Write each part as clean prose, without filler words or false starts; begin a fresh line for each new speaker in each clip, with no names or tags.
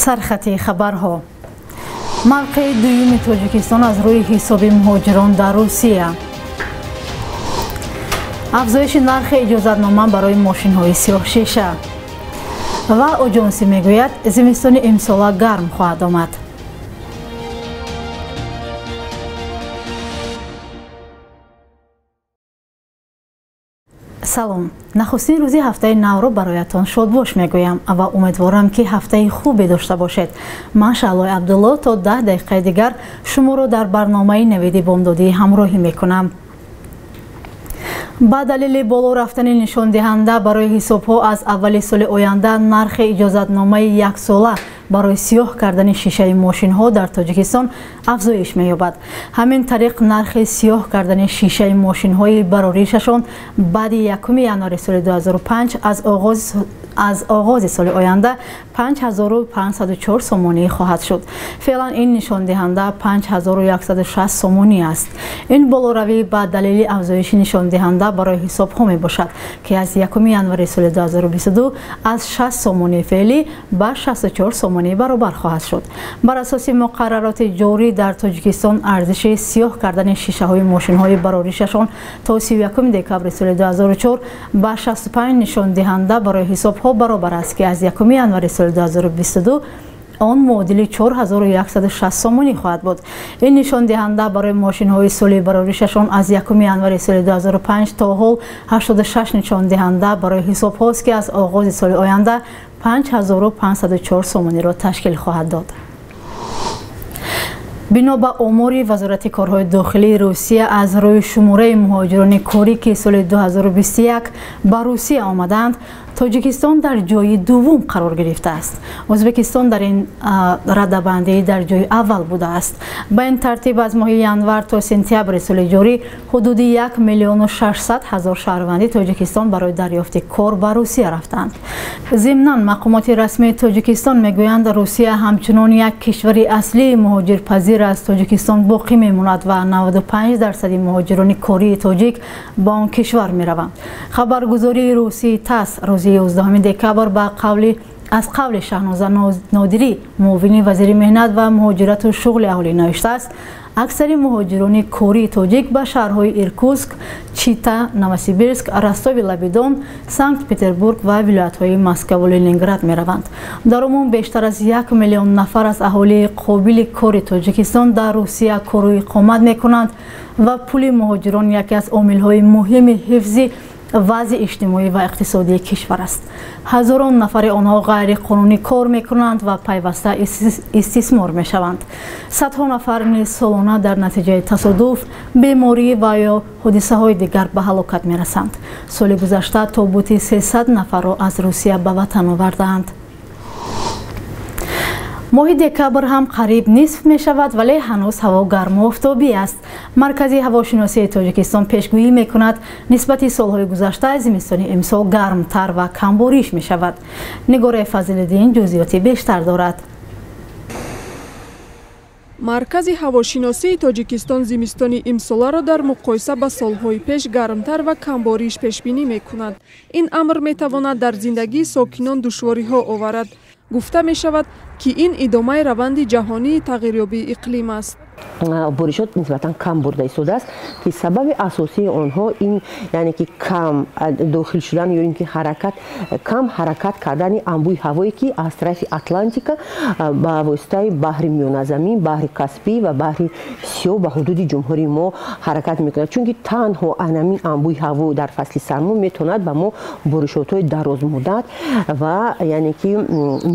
Сархати хабарҳо. Мавқеи дуюми Тоҷикистон аз рӯи ҳисоби муҳоҷирон дар Русия. Афзоиши нархи иҷозатнома барои мошинҳои сиёҳшиша. Ва оҷонсӣ мегӯяд, зимистони имсола гарм хоҳад омад. Салом. Нахустин рӯзи ҳафтаи навро бароятон шодбош мегӯям ва умедворам, ки ҳафтаи хубе дошта бошед. Ман Шаълои Абдулло то 10 дақиқаи дигар шуморо дар барномаи Навиди бомдодӣ ҳамроҳӣ мекунам. Ба далели боло рафтани нишондиҳанда барои ҳисобҳо аз аввали соли оянда нархи иҷозатномаи яксола барои сиёҳ кардани шишаи мошинҳо дар Тоҷикистон афзоиш меёбад. Ҳамин тариқ нархи сиёҳ кардани шишаи мошинҳои бароришашон баъди 1 январи соли 2005 аз оғози соли оянда 5504 сомонӣ хоҳад шуд. Феълан ин нишондиҳанда 5160 сомонӣ аст. Ин болоравӣ ба далели афзоиши нишондиҳанда барои ҳисобҳо мебошад, ки аз 1 январи соли 2022 аз 60 сомонии феълӣ ба 64 сомонӣ баробар хоҳад шуд. Бар асоси муқаррароти ҷорӣ дар Тоҷикистон арзиши сиёҳ кардани шишаҳои мошинҳои бароришашон то 31 декабри соли 2004 ба 65 нишондиҳанда барои ҳисобҳо баробар аст, ки аз 1 январи соли 2022 он муодили 4160 сомонӣ хоҳад буд. Ин нишондиҳанда барои мошинҳои соли бароришашон аз 1 январи соли 2005 то ҳол 86 нишондиҳанда барои ҳисобҳост, ки аз оғози соли оянда 5504 сомониро ташкил хоҳад дод. Бино ба омори Вазорати корҳои дохилии Русия аз рӯи шумораи муҳоҷирони корӣ, ки соли 2021 ба Русия омадаанд, Тоҷикистон дар ҷои дуввум қарор гирифтааст. Ӯзбекистон дар ин радабандӣ дар ҷои аввал будааст. Ба ин тартиб аз моҳи январ то сентябри соли ҷорӣ ҳудуди 1 600 000 шаҳрванди Тоҷикистон барои дарёфти кор ба Русия рафтанд. Зимнан мақомоти расмии Тоҷикистон мегӯянд, Русия ҳамчунон як кишвари аслии муҳоҷирпазир аз Тоҷикистон боқӣ мемонад ва 95% муҳоҷирони кории тоҷик ба он кишвар мераванд. Хабаргузории русии ТАСС рӯзи 11 декабр аз қавли Шаҳноза Нодирӣ, муовини вазири меҳнат ва муҳоҷирату шуғли аҳолӣ навиштааст, аксари муҳоҷирони кории тоҷик ба шаҳрҳои Иркутск, Чита, Новосибирск, Ростови лаби Дон, Санкт-Петербург ва вилоятҳои Москваву Ленинград мераванд. Дар умум бештар аз 1 миллион нафар аз аҳолии қобили кори Тоҷикистон дар Русия кору иқомат мекунанд ва пули муҳоҷирон яке аз омилҳои муҳими ҳифзи вазъи иҷтимоӣ ва иқтисодии кишвар аст. Ҳазорон нафари онҳо ғайриқонунӣ кор мекунанд ва пайваста истисмор мешаванд. Садҳо нафар низ солона дар натиҷаи тасодуф, беморӣ ва ё ҳодисаҳои дигар ба ҳалокат мерасанд. Соли гузашта тобути 300 нафарро аз Русия ба ватан овардаанд. Моҳи декабр ҳам қариб нисф мешавад, вале ҳанӯз ҳаво гарму офтобӣ аст. Маркази ҳавошиносии Тоҷикистон пешгӯӣ мекунад, нисбати солҳои гузашта зимистони имсол гармтар ва камбориш мешавад. Нигораи Фазлиддин ҷузъиёти бештар дорад.
Маркази ҳавошиносии Тоҷикистон зимистони имсоларо дар муқоиса ба солҳои пеш гармтар ва камбориш пешбинӣ мекунад. Ин амр метавонад дар зиндагии сокинон душвориҳо оварад. Гуфта мешавад, ки ин идомаи раванди ҷаҳонии тағйирёбии иқлим аст.
Боришот нисбатан кам бурда истодааст, ки сабаби асосии онҳо ин, яъне ки кам дохил шудан ё ин ки кам ҳаракат кардани анбӯи ҳавое, ки аз тарафи Атлантика ба воситаи баҳри Миёназамин, баҳри Каспӣ ва баҳри Сиёҳ ба ҳудуди ҷумҳурии мо ҳаракат мекунад. Чунки танҳо анамин анбӯи ҳаво дар фасли сармо метавонад ба мо боришотҳои дарозмуддат ва яъне ки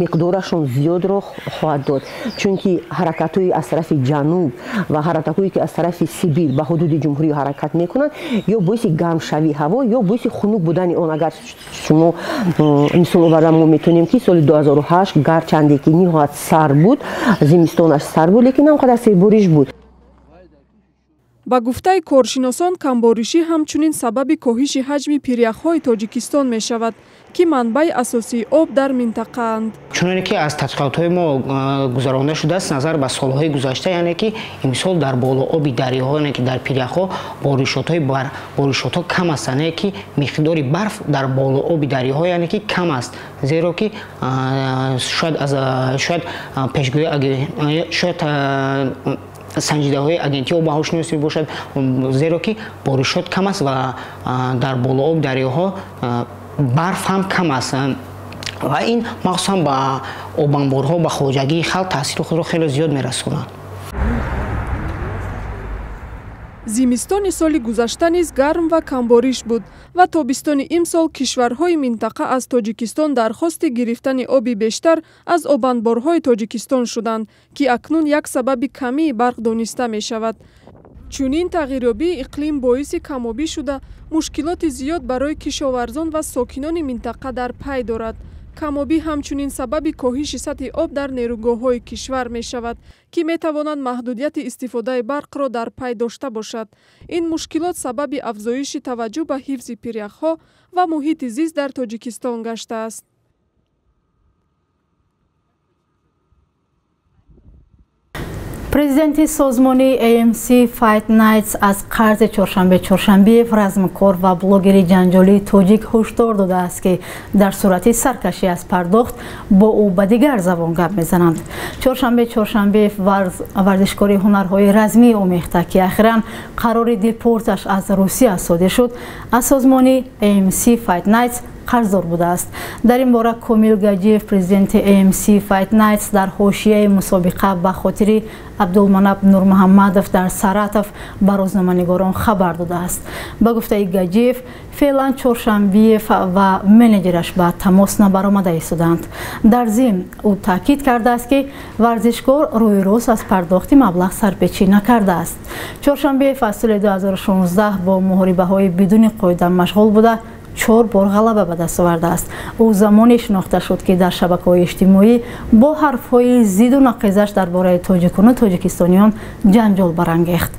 миқдорашон зиёдро хоҳад дод. Чунки ҳаракатҳои аз тарафи ҷануб ва ҳаракатҳое, ки аз тарафи Сибир ба ҳудуди ҷумҳурӣ ҳаракат мекунанд, ё боиси гармшавии ҳаво, ё боиси хунук будани он. Агар шумо мисол оварда, мо метавонем, ки соли 2008 гарчанде ки ниҳоят сар буд, зимистонаш сар буд, лекин он қадар сербориш буд.
Ба гуфтаи коршиносон, камборишӣ ҳамчунин сабаби коҳиши ҳаҷми пиряхҳои Тоҷикистон мешавад, ки манбаи асосии об дар минтақаанд.
Чуноне ки аз тадқиқотҳои мо гузаронда шудааст, назар ба солҳои гузашта, яъне ки имсол дар болооби дарёҳо, яъне ки дар пиряхҳо боришотҳо кам аст, яъне ки миқдори барф дар болооби дарёҳо яъне ки кам аст, зеро ки шояд пешгӯӣ шояд санҷидаҳои агентии обуҳавошиносӣ бошад, зеро ки боришот кам аст ва дар болооби дарёҳо барф ҳам кам аст ва ин махсусан ба обанборҳо, ба хоҷагии халқ таъсири худро хеле зиёд мерасонад.
Зимистони соли гузашта низ гарм ва камбориш буд ва тобистони имсол кишварҳои минтақа аз Тоҷикистон дархости гирифтани оби бештар аз обанборҳои Тоҷикистон шуданд, ки акнун як сабаби камии барқ дониста мешавад. Чунин тағйирёбии иқлим боиси камобӣ шуда, мушкилоти зиёд барои кишоварзон ва сокинони минтақа дар пай дорад. Камобӣ ҳамчунин сабаби коҳиши сатҳи об дар нерӯгоҳҳои кишвар мешавад, ки метавонад маҳдудияти истифодаи барқро дар пай дошта бошад. Ин мушкилот сабаби афзоиши таваҷҷӯҳ ба ҳифзи пиряхҳо ва муҳити зист дар Тоҷикистон гаштааст.
Президенти созмони AMC Fight Nights аз қарзи Чоршанбе Чоршанбиев, размкор ва блогери ҷанҷолии тоҷик ҳушдор додааст, ки дар сурати саркашӣ аз пардохт бо ӯ ба дигар забон гап мезананд. Чоршанбе Чоршанбиев варзишкори ҳунарҳои размӣ омехта, ки ахиран қарори депорташ аз Русия содир шуд, аз созмони AMC Fight Nights қарздор будааст. Дар ин бора Комил Гаҷиев, президенти AMC Fight Nights, дар ҳошияи мусобиқа ба хотири Абдулманаб Нурмуҳаммадов дар Саратов ба рӯзноманигорон хабар додааст. Ба гуфтаи Гаҷиев, феълан Чоршанбиев ва менеҷераш ба тамос набаромада истоданд. Дар зимн ӯ таъкид кардааст, ки варзишкор рӯи рост аз пардохти маблағ сарпечӣ накардааст. Чоршанбиев аз соли 2016 бо муҳорибаҳои бидуни қоида машғул буда, 4 бор ғалаба ба даст овардааст. Ӯ замоне шинохта шуд, ки дар шабакаҳои иҷтимоӣ бо ҳарфҳои зиду нақизаш дар бораи тоҷикону тоҷикистониён ҷанҷол барангехт.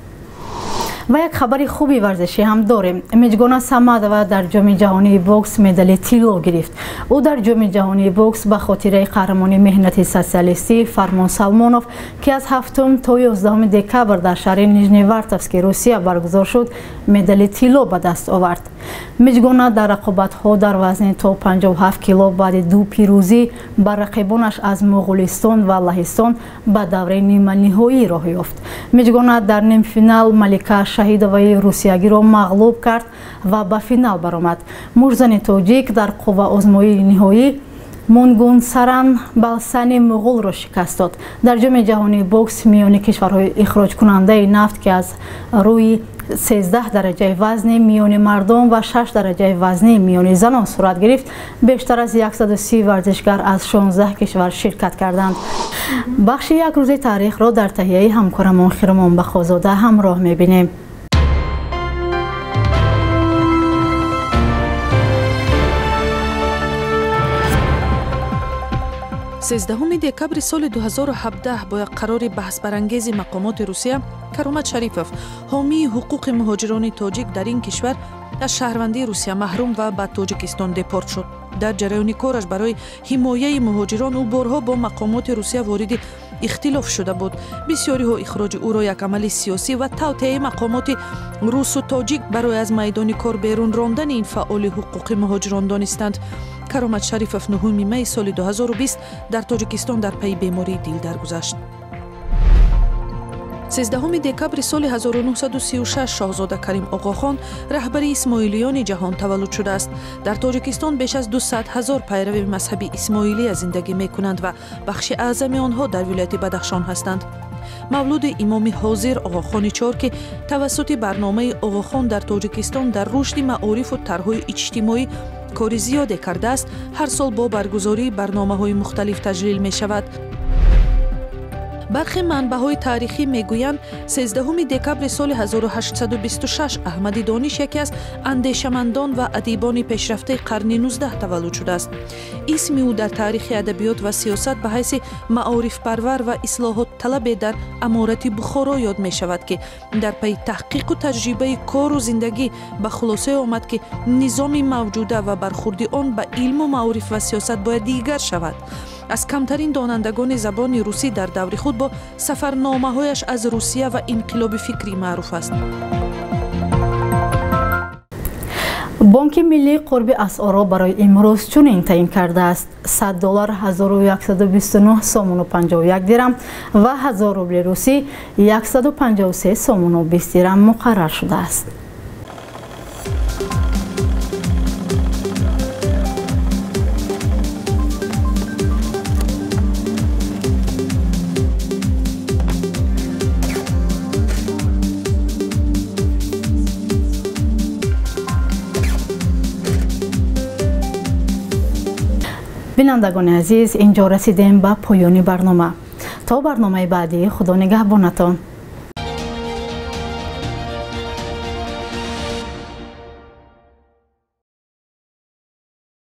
Ва як хабари хуби варзишӣ ҳам дорем. Миҷгона Самадова дар ҷоми ҷаҳонии бокс медали тилло гирифт. Ӯ дар ҷоми ҷаҳонии бокс ба хотираи қаҳрамони меҳнати социалистӣ Фармон Салмонов, ки аз 7 то 11 декабр дар шаҳри Нижневартовски Русия баргузор шуд, медали тилло ба даст овард. Миҷгона дар рақобатҳо дар вазни то 57 кило баъди 2 пирӯзӣ ба рақибонаш аз Моғулистон ва Лаҳистон ба давраи ниманиҳоӣ роҳ ёфт. Миҷгона дар нимфинал Малика Шаҳидоваи русиягиро мағлуб кард ва ба финал баромад. Мурзани тоҷик дар қувваозмоии ниҳоӣ Мунгунсаран Балсани муғулро шикаст дод. Дар ҷоми ҷаҳонии бокс миёни кишварҳои ихроҷкунандаи нафт, ки аз рӯи 13 дараҷаи вазнӣ миёни мардон ва 6 дараҷаи вазнӣ миёни занон сурат гирифт, бештар аз 130 варзишгар аз 16 кишвар ширкат карданд. Бахши як рӯзи таърихро дар таҳияи ҳамкорамон Хиромон Бахозода ҳамроҳ мебинем.
Сездаҳуми декабри соли 2017 бо як қарори баҳсбарангези мақомоти Русия Каромат Шарифов, ҳомии ҳуқуқи муҳоҷирони тоҷик дар ин кишвар, аз шаҳрвандии Русия маҳрум ва ба Тоҷикистон депорт шуд. Дар ҷараёни кораш барои ҳимояи муҳоҷирон ӯ борҳо бо мақомоти Русия вориди ихтилоф шуда буд. Бисёриҳо ихроҷи ӯро як амали сиёсӣ ва тавтиаи мақомоти русу тоҷик барои аз майдони кор берун рондани ин фаъоли ҳуқуқи муҳоҷирон донистанд. Каромат Шарифов 9 майи соли 2020 дар Тоҷикистон дар пайи бемории дил даргузашт. 13 декабри соли 1936 шоҳзода Карим Оғохон, раҳбари исмоилиёни ҷаҳон, таваллуд шудааст. Дар Тоҷикистон беш аз 200 ҳазор пайрави мазҳаби исмоилия зиндагӣ мекунанд ва бахши аъзами онҳо дар вилояти Бадахшон ҳастанд. Мавлуди имоми ҳозир Оғохони Чор, ки тавассути барномаи Оғохон дар Тоҷикистон дар рушди маорифу тарҳҳои иҷтимоӣ кори зиёде кардааст, ҳар сол бо баргузории барномаҳои мухталиф таҷлил мешавад. Бархе манбаъҳои таърихӣ мегӯянд, 13 декабри соли 1826 Аҳмади Дониш, яке аз андешамандон ва адибони пешрафтаи қарни 19, таваллуд шудааст. Исми ӯ дар таърихи адабиёт ва сиёсат ба ҳайси маорифпарвар ва ислоҳотталабе дар аморати Бухоро ёд мешавад, ки дар пайи таҳқиқу таҷрибаи кору зиндагӣ ба хулосае омад, ки низоми мавҷуда ва бархурди он ба илму маориф ва сиёсат бояд дигар шавад. Аз камтарин донандагони забони русӣ дар даври худ бо сафарномаҳояш аз Русия ва инқилоби фикрӣ маъруф аст.
Бонки миллӣ қурби асъорро барои имрӯз чунин таъин кардааст: 100 доллар 1129 сомону 51 дирам ва 1000 рубли русӣ 153 сомону 20 дирам муқаррар шудааст. Бинандагони азиз, инҷо расидем ба поёни барнома. То барномаи баъдӣ, Худо нигаҳбонатон.